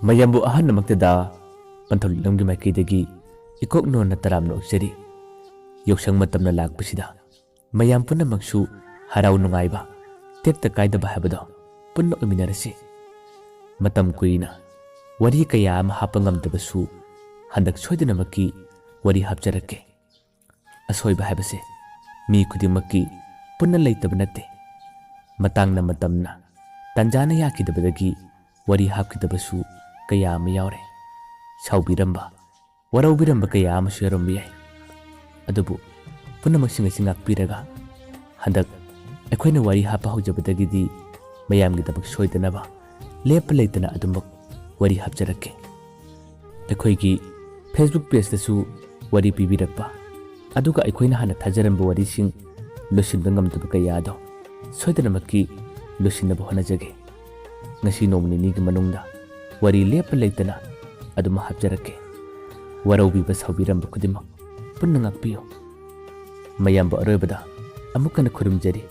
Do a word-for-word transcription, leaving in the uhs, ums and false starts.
ꯃꯌꯥꯝꯕꯨ ꯑꯍꯥꯟꯕꯃꯛꯇꯗ ꯄꯟꯊꯧ ꯂꯤꯛꯂꯝꯒꯤ ꯃꯥꯏꯀꯩꯗꯒꯤ ꯏꯀꯣꯛ ꯅꯣꯟꯅ ꯇꯔꯥꯝꯅ ꯑꯣꯛꯆꯔꯤ꯫ ꯌꯥꯎꯁꯪ ꯃꯇꯝꯅ ꯂꯥꯛꯄꯁꯤꯗ ꯃꯌꯥꯝ ꯄꯨꯝꯅꯃꯛꯁꯨ ꯍꯔꯥꯎ ꯅꯨꯡꯉꯥꯏꯕ, ꯇꯦꯛꯇ ꯀꯥꯏꯗꯕ ꯍꯥꯏꯕꯗꯣ ꯄꯨꯟꯅ ꯑꯣꯏꯃꯤꯟꯅꯔꯁꯤ꯫ ꯃꯇꯝ ꯀꯨꯏꯅ ꯋꯥꯔꯤ ꯀꯌꯥ ꯑꯃ ꯍꯥꯞꯄ ꯉꯝꯗꯕꯁꯨ ꯍꯟꯗꯛ ꯁꯣꯏꯗꯅꯃꯛꯀꯤ ꯋꯥꯔꯤ ꯍꯥꯞꯆꯔꯛꯀꯦ꯫ ꯑꯁꯣꯏꯕ ꯍꯥꯏꯕꯁꯦ ꯃꯤ ꯈꯨꯗꯤꯡꯃꯛꯀꯤ ꯄꯨꯟꯅ ꯂꯩꯇꯕ ꯅꯠꯇꯦ꯫ ꯃꯇꯥꯡꯅ ꯃꯇꯝꯅ ꯇꯥꯟꯖꯥꯅ ꯌꯥꯈꯤꯗꯕꯗꯒꯤ ꯋꯥꯔꯤ ꯍꯥꯞꯈꯤꯗꯕꯁꯨ ꯀꯌꯥ ꯑꯃ ꯌꯥꯎꯔꯦ꯫ ꯁꯥꯎꯕꯤꯔꯝꯕ, ꯋꯥꯔꯧꯕꯤꯔꯝꯕ ꯀꯌꯥ ꯑꯃꯁꯨ ꯌꯥꯎꯔꯝꯕ ꯌꯥꯏ꯫ ꯑꯗꯨꯕꯨ ꯄꯨꯝꯅꯃꯛꯁꯤꯡ ꯑꯁꯤ ꯉꯥꯛꯄꯤꯔꯒ ꯍꯟꯗꯛ ꯑꯩꯈꯣꯏꯅ ꯋꯥꯔꯤ ꯍꯥꯞꯄ ꯍꯧꯖꯕꯗꯒꯤꯗꯤ ꯃꯌꯥꯝꯒꯤꯗꯃꯛ ꯁꯣꯏꯗꯅꯕ ꯂꯦꯞꯄ ꯂꯩꯇꯅ ꯑꯗꯨꯃꯛ ꯋꯥꯔꯤ ꯍꯥꯞꯆꯔꯛꯀꯦ꯫ ꯑꯩꯈꯣꯏꯒꯤ Facebook pageꯇꯁꯨ ꯋꯥꯔꯤ ꯄꯤꯕꯤꯔꯛꯄ, ꯑꯗꯨꯒ ꯑꯩꯈꯣꯏꯅ ꯍꯥꯟꯅ ꯊꯥꯖꯔꯝꯕ ꯋꯥꯔꯤꯁꯤꯡ ꯂꯣꯏꯁꯤꯟꯕ ꯉꯝꯗꯕ ꯀꯌꯥ ꯑꯗꯣ ꯁꯣꯏꯗꯅꯃꯛꯀꯤ ꯂꯣꯏꯁꯤꯟꯅꯕ ꯍꯣꯠꯅꯖꯒꯦ꯫ ꯉꯁꯤ ꯅꯣꯡꯃ ꯅꯤꯅꯤꯒꯤ ꯃꯅꯨꯡꯗ ꯋꯥꯔꯤ ꯂꯦꯞꯄ ꯂꯩꯇꯅ ꯑꯗꯨꯝ ꯍꯥꯞꯆꯔꯛꯀꯦ꯫ ꯋꯥꯔꯧꯕꯤꯕ ꯁꯥꯎꯕꯤꯔꯝꯕ ꯈꯨꯗꯤꯡꯃꯛ ꯄꯨꯟꯅ ꯉꯥꯛꯄꯤꯌꯨ꯫ ꯃꯌꯥꯝꯕꯨ ꯑꯔꯣꯏꯕꯗ ꯑꯃꯨꯛ ꯍꯟꯅ ꯈꯨꯔꯨꯝꯖꯔꯤ꯫